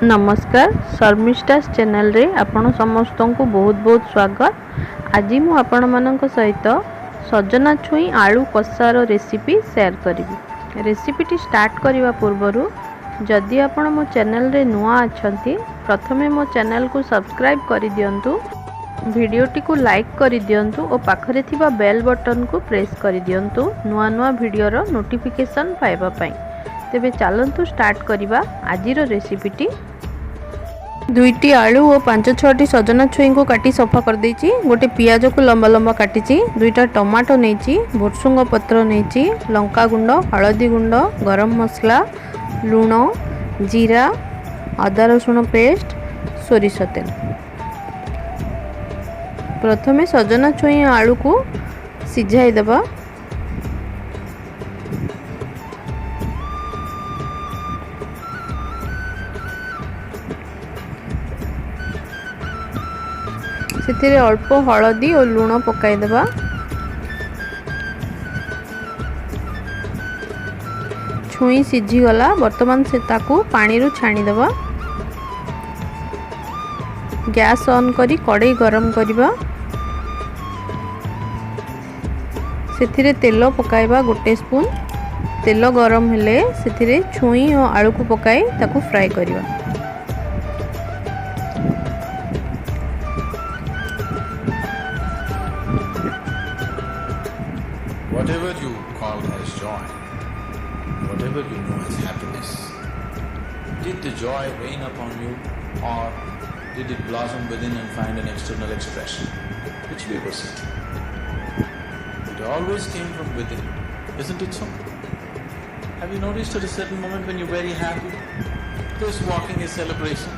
ନମସ୍କାର, ଶର୍ମିଷ୍ଠାସ୍ ଚ୍ୟାନେଲରେ ଆପଣ ସମସ୍ତଙ୍କୁ ବହୁତ ବହୁତ ସ୍ୱାଗତ। ଆଜି ମୁଁ ଆପଣମାନଙ୍କ ସହିତ ସଜନା ଛୁଇଁ ଆଳୁ କଷାର ରେସିପି ସେୟାର କରିବି। ରେସିପିଟି ଷ୍ଟାର୍ଟ କରିବା ପୂର୍ବରୁ ଯଦି ଆପଣ ମୋ ଚ୍ୟାନେଲରେ ନୂଆ ଅଛନ୍ତି, ପ୍ରଥମେ ମୋ ଚ୍ୟାନେଲକୁ ସବସ୍କ୍ରାଇବ୍ କରିଦିଅନ୍ତୁ, ଭିଡ଼ିଓଟିକୁ ଲାଇକ୍ କରିଦିଅନ୍ତୁ ଓ ପାଖରେ ଥିବା ବେଲ୍ ବଟନକୁ ପ୍ରେସ୍ କରିଦିଅନ୍ତୁ ନୂଆ ନୂଆ ଭିଡ଼ିଓର ନୋଟିଫିକେସନ୍ ପାଇବା ପାଇଁ। ତେବେ ଚାଲନ୍ତୁ ଷ୍ଟାର୍ଟ କରିବା ଆଜିର ରେସିପିଟି। 2ଟି ଆଳୁ ଓ 5-6ଟି ସଜନା ଛୁଇଁକୁ କାଟି ସଫା କରିଦେଇଛି। ଗୋଟେ ପିଆଜକୁ ଲମ୍ବା ଲମ୍ବା କାଟିଛି, 2ଟା ଟମାଟୋ ନେଇଛି, ଭୃସୁଙ୍ଗ ପତ୍ର ନେଇଛି, ଲଙ୍କା ଗୁଣ୍ଡ, ହଳଦୀ ଗୁଣ୍ଡ, ଗରମ ମସଲା, ଲୁଣ, ଜିରା, ଅଦା ରସୁଣ ପେଷ୍ଟ, ସୋରିଷ ତେଲ। ପ୍ରଥମେ ସଜନା ଛୁଇଁ ଆଳୁକୁ ସିଝାଇ ଦେବା। ସେଥିରେ ଅଳ୍ପ ହଳଦୀ ଓ ଲୁଣ ପକାଇଦେବା। ଛୁଇଁ ସିଝିଗଲା, ବର୍ତ୍ତମାନ ସେ ତାକୁ ପାଣିରୁ ଛାଣିଦେବା। ଗ୍ୟାସ୍ ଅନ୍ କରି କଡ଼େଇ ଗରମ କରିବା। ସେଥିରେ ତେଲ ପକାଇବା 1 ସ୍ପୁନ୍। ତେଲ ଗରମ ହେଲେ ସେଥିରେ ଛୁଇଁ ଓ ଆଳୁକୁ ପକାଇ ତାକୁ ଫ୍ରାଏ କରିବା। Whatever you call as joy, whatever you know as happiness, did the joy rain upon you or did it blossom within and find an external expression? Which way was it? It always came from within, isn't it so? Have you noticed at a certain moment when you're very happy, this walking is celebration?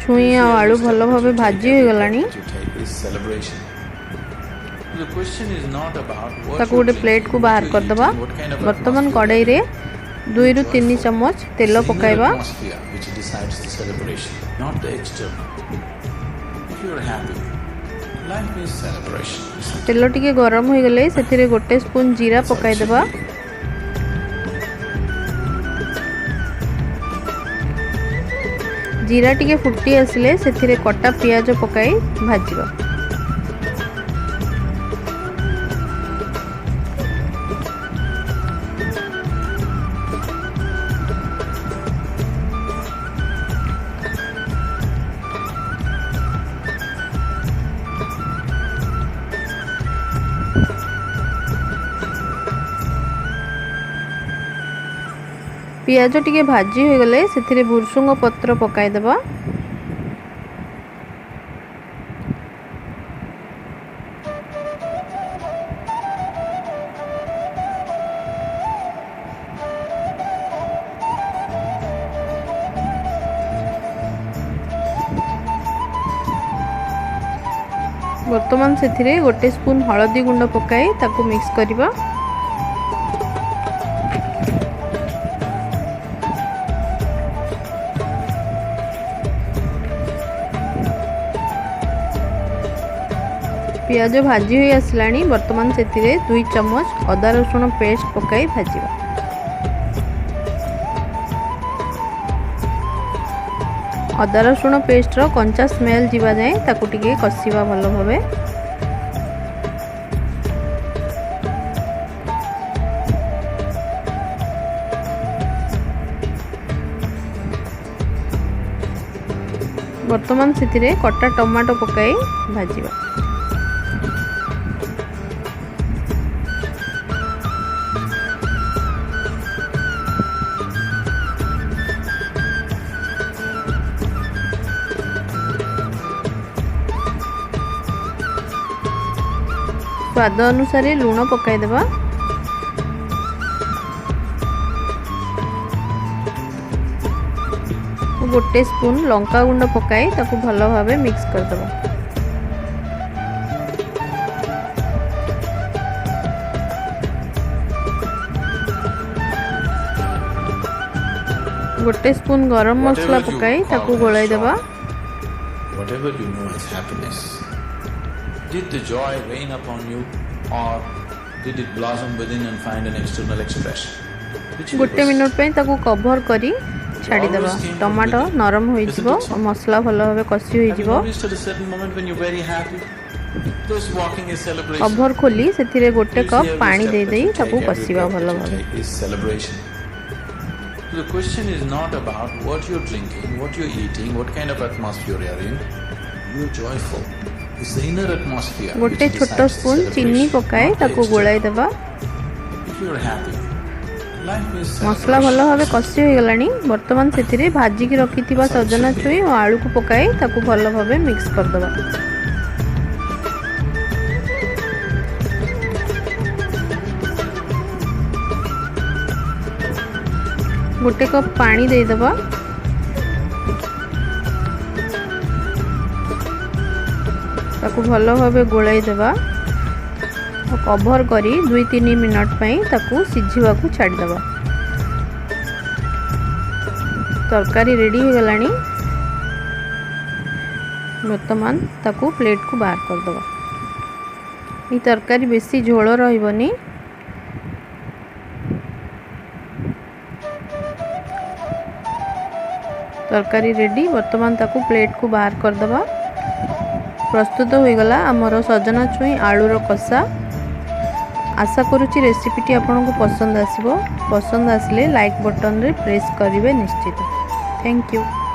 ଛୁଇଁ ଆଉ ଆଳୁ ଭଲ ଭାବେ ଭାଜି ହୋଇଗଲାଣି। Celebration. ତାକୁ ଗୋଟେ ପ୍ଲେଟ୍କୁ ବାହାର କରିଦେବା। ବର୍ତ୍ତମାନ କଡ଼େଇରେ 2ରୁ 3 ଚାମଚ ତେଲ ପକାଇବା। ତେଲ ଟିକେ ଗରମ ହୋଇଗଲେ ସେଥିରେ 1 ସ୍ପୁନ୍ ଜିରା ପକାଇଦେବା। ଜିରା ଟିକେ ଫୁଟି ଆସିଲେ ସେଥିରେ କଟା ପିଆଜ ପକାଇ ଭାଜିବା। ପିଆଜ ଟିକେ ଭାଜି ହୋଇଗଲେ ସେଥିରେ ଭୃସୁଙ୍ଗ ପତ୍ର ପକାଇଦେବା। ବର୍ତ୍ତମାନ ସେଥିରେ 1 ସ୍ପୁନ୍ ହଳଦୀ ଗୁଣ୍ଡ ପକାଇ ତାକୁ ମିକ୍ସ କରିବା। ପିଆଜ ଭାଜି ହୋଇ ଆସିଲାଣି, ବର୍ତ୍ତମାନ ସେଥିରେ 2 ଚାମଚ ଅଦା ରସୁଣ ପେଷ୍ଟ ପକାଇ ଭାଜିବା। ଅଦା ରସୁଣ ପେଷ୍ଟର କଞ୍ଚା ସ୍ମେଲ୍ ଯିବା ଯାଏଁ ତାକୁ ଟିକେ କଷିବା ଭଲ ଭାବେ। ବର୍ତ୍ତମାନ ସେଥିରେ କଟା ଟମାଟୋ ପକାଇ ଭାଜିବା। ସ୍ୱାଦ ଅନୁସାରେ ଲୁଣ ପକାଇଦେବା। 1 ସ୍ପୁନ୍ ଲଙ୍କା ଗୁଣ୍ଡ ପକାଇ ତାକୁ ଭଲ ଭାବେ ମିକ୍ସ କରିଦେବା। 1 ସ୍ପୁନ୍ ଗରମ ମସଲା ପକାଇ ତାକୁ ଗୋଳାଇ ଦେବା। Whatever you know as happiness, did the joy rain upon you or did it blossom within and find an external expression? 1 minute ପାଇଁ ତାକୁ କଭର କରି It ଛାଡ଼ିଦେବା। always came from tomato within. ନରମ ହୋଇଯିବ Isn't it so? ମସଲା ଭଲ ଭାବେ କଷି Have you ହୋଇଯିବ। noticed at a certain moment when you're very happy, just walking is celebration. Cover ଖୋଲି ସେଥିରେ ଗୋଟେ You see cup every ପାଣି step ଦେଇ that ଦେଇ you ତାକୁ take, every କଷିବା breath ଭଲ that you ଭାବେ। take is celebration. So the question is not about what you're drinking, what you're eating, what kind of atmosphere you're in. You're joyful. It's the inner atmosphere ଗୋଟେ which ଛୋଟ decides the spoon ଚିନି celebration, ପକାଇ not the ତାକୁ external. ଗୋଳାଇ ଦେବା। If you're happy, life is ମସଲା ଭଲ celebration. ଭାବେ କଷି ହୋଇଗଲାଣି। ବର୍ତ୍ତମାନ ସେଥିରେ ଭାଜିକି ରଖିଥିବା That's how it ସଜନା should be. ଛୁଇଁ ଓ ଆଳୁକୁ ପକାଇ ତାକୁ ଭଲ ଭାବେ ମିକ୍ସ କରିଦେବା। ଗୋଟେ କପ୍ ପାଣି ଦେଇଦେବା। ତାକୁ ଭଲ ଭାବେ ଗୋଳାଇ ଦେବା। କଭର କରି 2-3 ମିନିଟ୍ ପାଇଁ ତାକୁ ସିଝିବାକୁ ଛାଡ଼ିଦେବା। ତରକାରୀ ରେଡ଼ି ହୋଇଗଲାଣି। ବର୍ତ୍ତମାନ ତାକୁ ପ୍ଲେଟ୍କୁ ବାହାର କରିଦେବା। ଏଇ ତରକାରୀ ବେଶୀ ଝୋଳ ରହିବନି। ତରକାରୀ ରେଡ଼ି। ବର୍ତ୍ତମାନ ତାକୁ ପ୍ଲେଟ୍କୁ ବାହାର କରିଦେବା। ପ୍ରସ୍ତୁତ ହୋଇଗଲା ଆମର ସଜନା ଛୁଇଁ ଆଳୁର କଷା। ଆଶା କରୁଛି ରେସିପିଟି ଆପଣଙ୍କୁ ପସନ୍ଦ ଆସିବ। ପସନ୍ଦ ଆସିଲେ ଲାଇକ୍ ବଟନରେ ପ୍ରେସ୍ କରିବେ ନିଶ୍ଚିତ। Thank you.